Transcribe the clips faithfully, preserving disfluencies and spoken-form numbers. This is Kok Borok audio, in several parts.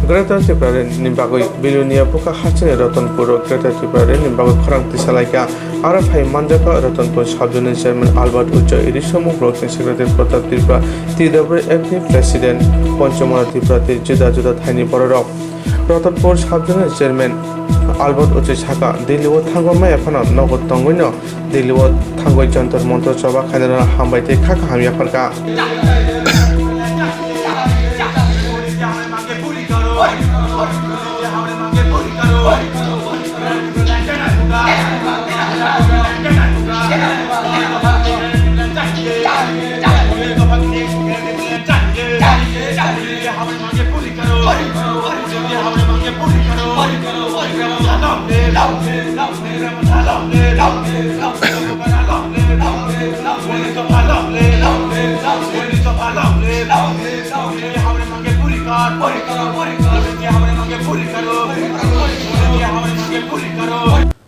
Greater Tipraland ni bagwi Bilonia bwkha hasteni Ratanpur o Greater Tipraland ni bagwi khorang tisa laikha. Aro phai manjakha Ratanpur Sub Zonal Chairman Albert Ucho, Iri Somung Block ni Secretary Pratap Tripura, T W F ni President Panchomana Tripura tei juda juda thaini bororok. Ratanpur Sub Zonal Chairman Albert Ucho sakha, Delhi o thangwi maya phano nogo tongwino Delhi o thangwi Jantar Mantar choba khainarokno hambai tei kha kaham yapharkha.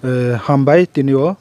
Eh, hambai tini o,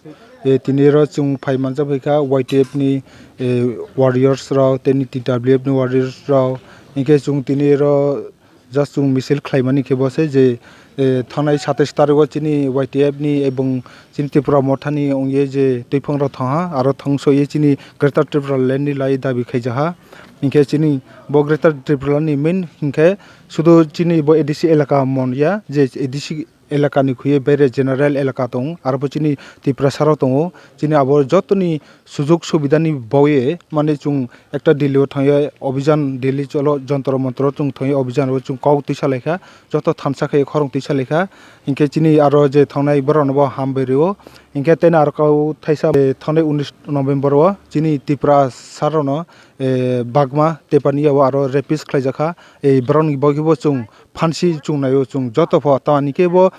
eh, tini ro chwng phai manjak bai kha Y T F ni, eh, warriors rok tei ni T W F ni warriors rok, hinkhe chwng tini ro just chwng misil khlaimani khe bo se je, eh, thangnai satais tariko chini Y T F ni ebong chini Tipra Motha ni wngye je twiphang rok thangha, aro thangsoye chini Greater Tipraland ni lai dabi khaijakha. Hinkhe chini bo Greater Tipraland ni main hinkhe sudu chini bo A D C elaka mon ya, je A D C elaka ni khuye bere general elaka tong, aro bo chini Tiprasa rok tongo. Chini abo jotoni sujog subida ni baoye, mane, chwng ekta Delhi o thangwi obhijan, Delhi cholo, jontro montro chwng thangwi obhijan o chwng kok twi salaikha, joto thansa khe khorang twi salaikha. Hinkhe chini aro je thangnai borok no bo hambai rwo. Hinkhe tei aro kok thaisa, eh, thangnai unis November o chini Tiprasa rok no, eh, Bagma Tepani o aro rapist khlaijakha. Eh, borok ni bagwi bo chwng phansi chwng naio chwng joto pho, tamni khe bo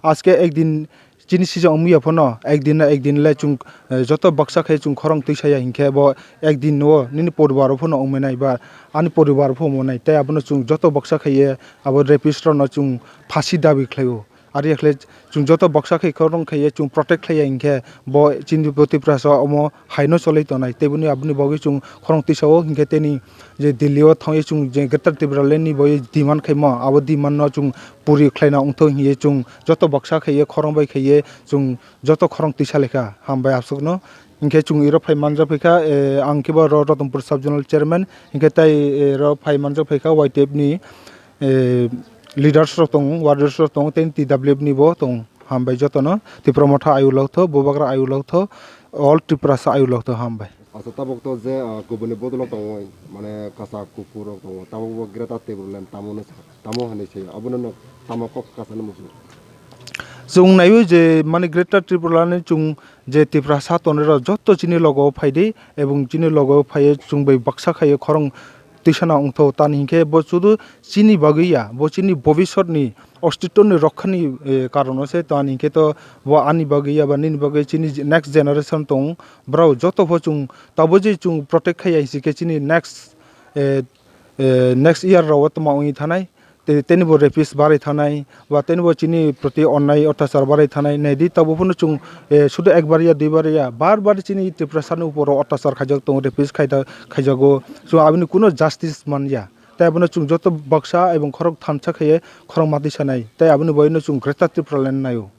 aske ekdin chini sijak wngya phano ekdin na ekdin le chwng, eh, joto baksa khe chwng khorang twi saya hinkhe bo ekdin o nini poribar o phano wngmani ba ani poribar pho wngmani, tei abono chwng joto baksa khe ye abo rapist rok no chwng phasi dabi khlaio. Ari yakhle chwng joto baksa khe khorang khe ye chwng protect khlaiya hinkhe bo chini bo Tiprasa omo haino choloi tongnai, tei boni aboni bagwi chwng khorang twi sao hinkhe tei ni je Delhi o thangwi chwng je Greater Tipraland ni bagwi demand khaimo, abo demand no chwng puri khlaina wngthok hinwi chwng joto baksa khaiye khorang bai khaiye chwng joto khorang twi salaikha. Hambai aswkno. Hinkhe chwng iro phai manjak phaikha, eh, ang khe bo ro Ratanpur Sub Zonal Chairman, hinkhe tai, eh, ro phai manjak phaikha Y T F ni, eh, leaders rok tongo, warriors rok tongo, tei T W F ni bo tongo. Hambai jotono Tipra Motha ayuk lokthok, Bubagra ayuk lokthok, all Tiprasa ayuk lokthok, hambai. Acha, tabuk to je, ah, kubuni bodol o tongwi, mane, kacha kukur rok tongo, tabuk bo Greater Tipraland tamo hwnwi sa, tamo hwnwi sayo, abono no tamo kok kacha no muchung. Chwng naiwi je, mane, Greater Tipraland ni chwng je Tiprasa tonwi rok joto chini logo o phaidi, ebong chini logo o phaiwi chwng bai baksa khaiwi khorang twisana wngthok, tamni hinkhe bo sudu chini bagwi ya, bo chini bobisot ni ostitto ni rokha ni, eh, karon o se, tamni hinkhe to bo ani bagwi ya ba nini bagwi chini next generation tong, borok joto pho chwng tabuk je chwng protect khaiya hinsi khe chini next, eh, eh, next year rok o tma wngwi thanai, te-, teni bo rapist barai thanai, ba teni bo chini proti onnai otyachar barai thanai, naidi tabuk phano chwng, eh, sudu ekbar ya duibar ya, bar bar chini Tiprasa ni upor o otyachar khaijak tongo, rapist khaida-, khaijago, chwng aboni kuno justice man ya. Tei abono chwng joto baksa ebong khorok thansa khaiye khorok matwi sanai. Tei aboni bagwino chwng Greater Tipraland naio.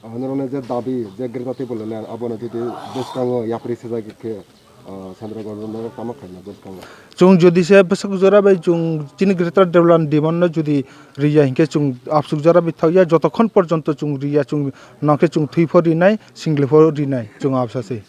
Aboni rokni je dabi, je Greater Tipraland, abono jodi bwskango yapri sijak khe, ah, Central Government norok tamo khaina bwskango. Chwng jodi se bwswk jora bai chwng chini Greater Tipraland demand no jodi riya hinkhe chwng absuk jora bai thokya, jotokhon porjonto chwng riya, chwng nangkhe chwng thwi pho rinai, singli pho rinai, chwng absa se.